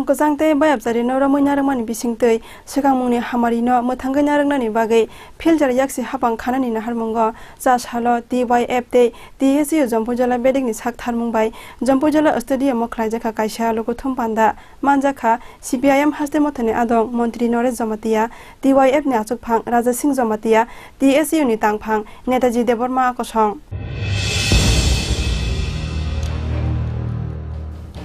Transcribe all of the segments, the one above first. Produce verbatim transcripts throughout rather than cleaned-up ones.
Kwchang tei bayapcharino romwi narwkmani bisingtwi swkangmungni hamarino mwthangwi narwknani bagwi Philchar yaksi hapang khanani naharmungo cha salo T Y F tei T S U Jampuijala bedekni sak tharmung bai Jampuijala stadium o khlaijakha kaisa lukuthum panda. Manjakha C P I M haste mothani adong Montri Noresh Jamatia, T Y F ni achukphang Raja Singh Jamatia, T S U ni tangphang Netaji Debbarma kosong.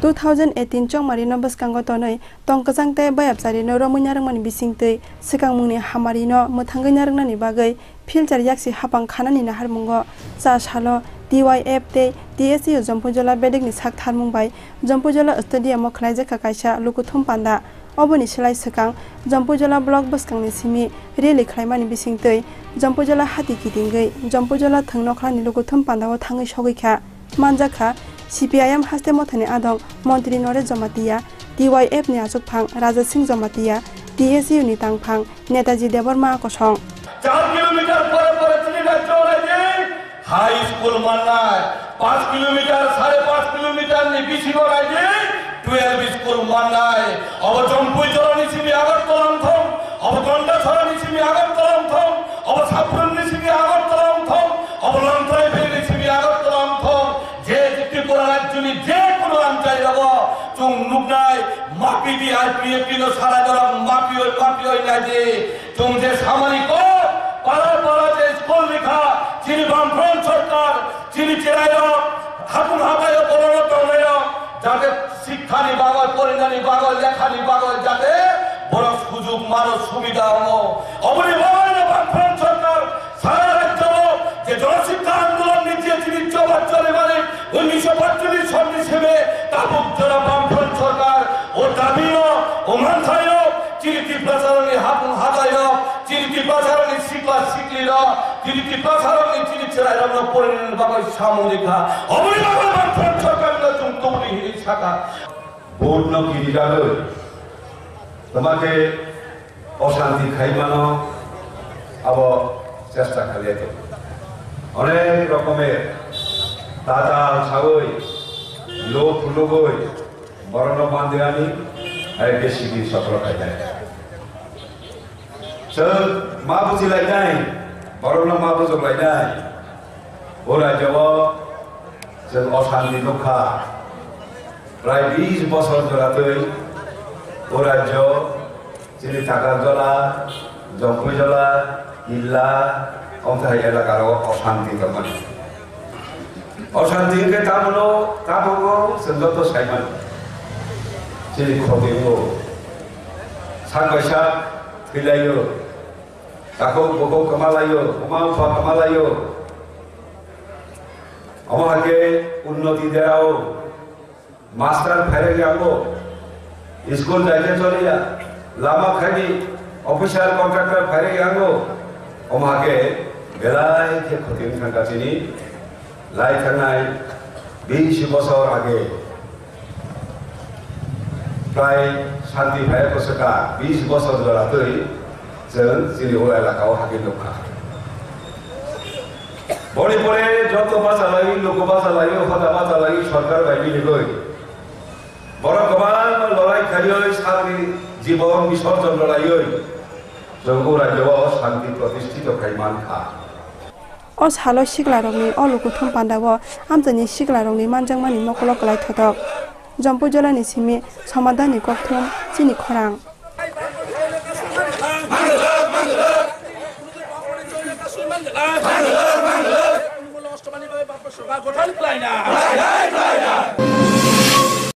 Two thousand eighteen chongmarino bwskango tonwi tong kwchang tei bayapcharino romwi narwkmani bisingtwi swkangmungni hamarino mwthangwi narwknani bagwi Philchar yaksi hapang khanani naharmungo cha salo T Y F tei T S U Jampuijala bedekni sak tharmung bai Jampuijala stadium o khlaijakha kaisa lukuthum panda. Oboni slai swkang Jampuijala block bwskangni simi rally khlaimani bisingtwi Jampuijala hati kitingwi Jampuijala thwng nokhlani lukuthum pandao thangwi sogwikha. Manjakha, C P I M haste mothani adong Montri Noresh Jamatia, T Y F ni achukphang Raja Singh Jamatia, T S U ni tangphang Netaji Debbarma kosong. Char kilometer pore pore chini rajyo raijik high school mannai, panch kilometer, sare panch kilometer ni bisingo raijik twelve school mannai. Obo Jampuijala ni simi Agartala wngthong, obo Gandachara ni simi Agartala wngthong, obo Saprum ni simi Agartala wngthong, obo Longtrai Valley ni simi Agartala wngthong. Je Tripura rajyoni je kono amchai rogo chwng nuknai, mapi di I P F T no sara jora mapi oi, mapi oi nai di. Chwng je samani kok, para para je school likha, chini Bamfront sorkar, chini cherairok, hapung habaio borokno tongnairok, jate sikthani bagwi, porinani bagwi, lekhani bagwi jate borok sujuk mano, subida wngo. Oboni bagwino Bamfront sorkar sara rajyo je Jana Sikha Andolon ni je chini choba cholimani unnisho patcholish sonni simi tabuk jora Bamfront sorkar o dabi no, o manthai no, chini Tiprasarokni hapung hatai no, chini Tiprasarokni sikla sikli no, chini Tiprasarokni chini chwrairok no porinani bagwi samung rikha. Oboni bagwi Bamfront sorkar no chwng tubuli hini saka. Vote no kiri jagwi, toma khe oshanti khai mano, abo chesta khlai tongo. Onek rokomer tatal sawi, lok phunugwi, borokno mandirani, hai besi di sokro khainai. Chwng ma bujilainai, borokno ma bujuklainai. O rajyo o chwng oshanti nukha. Prai bis bosor jora twi o rajyo chini Takarjala, Jampuijala, Killa, omthai elaka o oshanti tongmani. Oshanti hwnkhe tamono, tamono chwng joto saimano. Chini khoti wngo. Sak bai sak thwilaio. Takhuk bukhuk kwmalaio, buma bupha kwmalaio. Omo hakhe unnoti derao. Master phairok yango, school daikhe choliya, lama khaidi, officer, contractor phairok yango, omo hakhe belai khe khoti wng thangkha chini lai thangnai bish bosor age. Prai shanti phai bwswkha bish bosor jora twi chwng chini o elaka o hagwi nukha. Boni pore joto bachalai, luku bachalai, hoda bachalai, sorkar bai miligwi borok kwbangma lorai khaiwi sakni jibon bisorjon rwlaiwi chwng o rajyo o shanti protisthito khai mankha. O salo siklarokni o lukuthum pandao amchaini siklarokni manjakmani mokolo kwlai thotok. Jampuijolani simi somadani kokthum chini khorang.